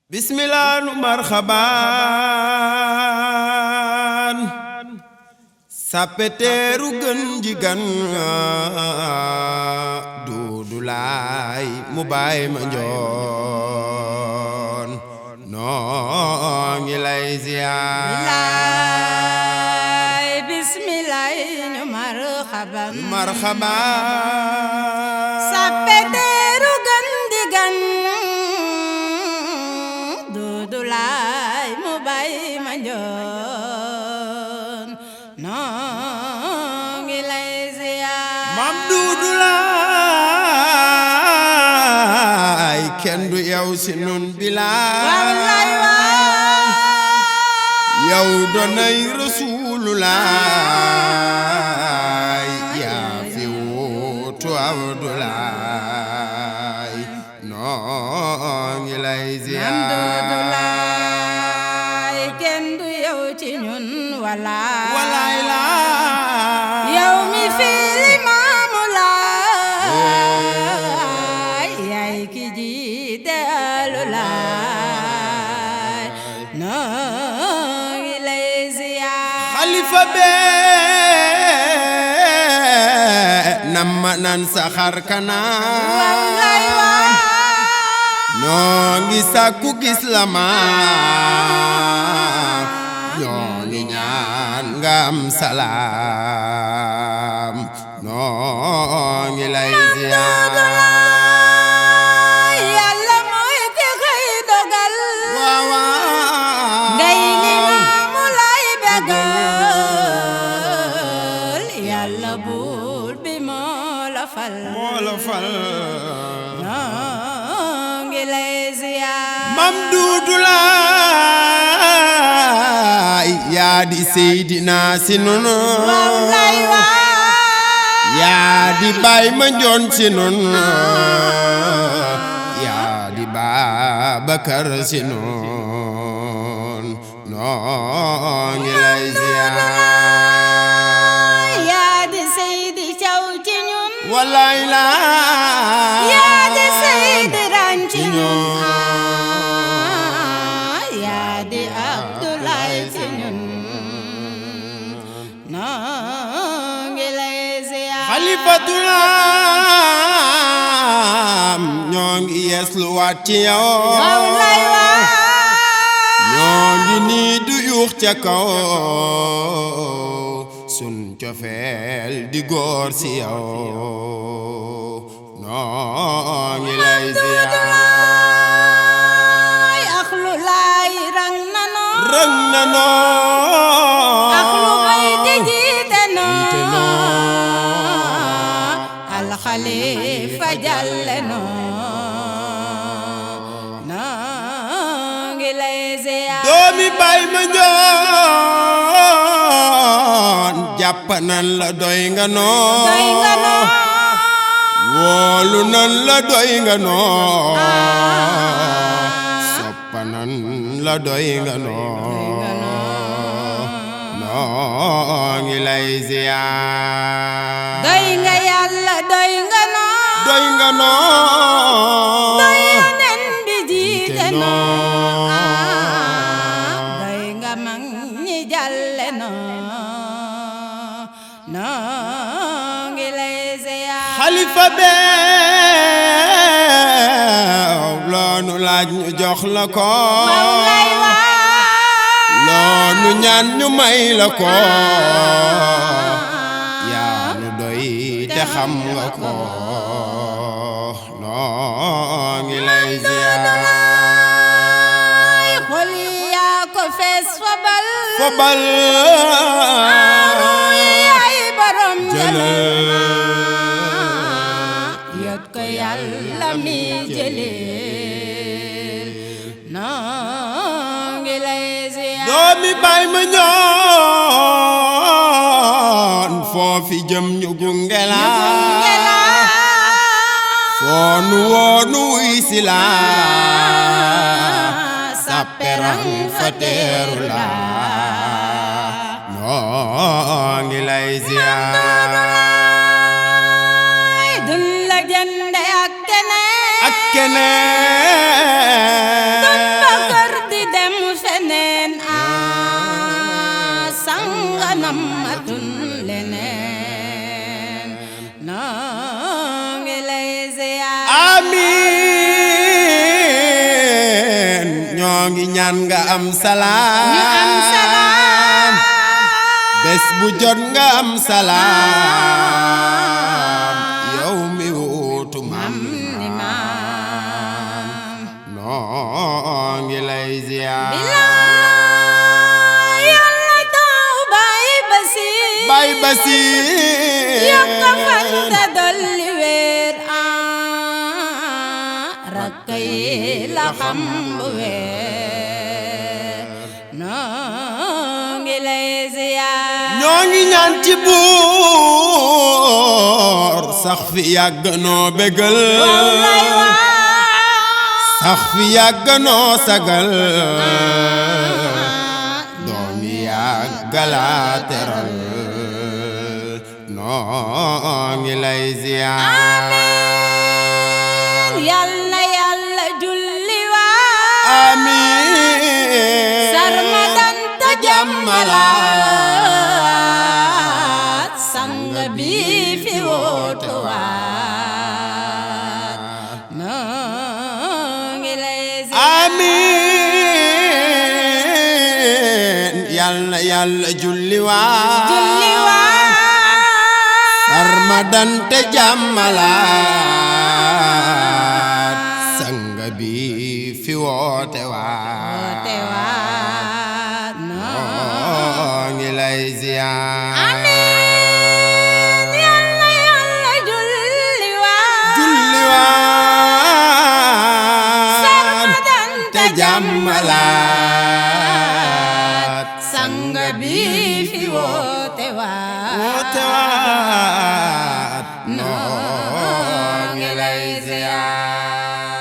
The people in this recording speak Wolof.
bismillah nu marxabaan sappeteeru gën ji gan Duudu Laay mu baay ma njoon noo ngi lay ziyaar bismillah nu marxabaan sappeteeru gën ji gan Duudu Laay mu baay ma njoon noo ngi lay ziyaar Mam Duudu Laay kenn du yow si nun bilaay yow doonay Rasuulullaay yaa fi wuutu Abdulaay noo ngi lay ziyaar Duudu Laay kenn du yow ci ñun walaay laa yow mi fi Limaamu Laay yaay ki jiite Alu Laay noo ngi lay ziyaar xalifa bee namma nan saxar kanam noo ngi sàkku gis la ma ñoo ngi ñaan nga am salaam noo ngi lay ziyaar Yàlla mooy ki xëy dogal ngay Limaamu Laay bégal Yàlla buur bi moo la fal noo ngi lay ziyaar Mam Duudu Laay yaa di Seydina si nun yaa di Baay ma njoon si nun yaa di Babakar si nun noo ngi lay ziyaar yaa di Seydi Caw ci ñun walaay laa yaa di Seydi Ran ci ñun yaa di Abdoulaye ci ñun noo ngi lay ziyaar xalifatul aam ñoo ngi yeesluwaat ci yow ñoo ngi nii du yuux ca kaw sun cofeel di góor si yow noo ngi lay ziyaar Axlu Laay rang na noo axlu bay di jiite noo alxalifa jalle noo ngi lay ziyaar doomi Baay ma njoon jàpp nan la doy nga noo wóolu nan la doy nga noo soppa nan la doy nga noo noo ngi lay ziyaar doy nga Yàlla doy nga noo doy nga noo doy nen bi jiite noo doy nga mag ñi jàlle noo ngi lay ziyaar xalifa beew loonu laaj ñu jox la ko loonu ñaan ñu may la ko yaa nu doy te xam nga ko noo ngi lay ziyaar xol yaa ko fees fobal yaay borom jëlal yot ko Yàlla mi jëleel noo ngi lay ziyaar doomi Baay ma ñoon foofi jëm ñu gunge la foonu woonu wuy si la sapperang fa teeru la noo ngi lay ziyaar dun la jënde ak keneen keneen ngi ñaan nga am ñu am salaam salaam bés bu jot nga am salaam yow mi wuutu mam ni maam noo ngi lay ziyaar bilaay yàlla taw bay basi yokk fan te dolli wér rakka yi la xam bu wér noo ngi lay ziyaar ñoo ngi ñaan ci buur sax fi yàgg noo bégal wallaay waa sax fi yàgg noo sagal doomi yàgg laa teral noo ngi lay ziyaar amiin yàlla yàlla julli waa amiin sarmadan ta jàmmalaat sang bi fi wootu waat noo ngi lay ziyaar amiin yàlla yàlla julli waa sarmadan te jàmmalaat sang bi fi woote waat noo ngi lay ziyaar amiin yàlla yàlla julli waa sarmadan te jàmmalaat sang bi fi woote waat noo ngi lay ziyaar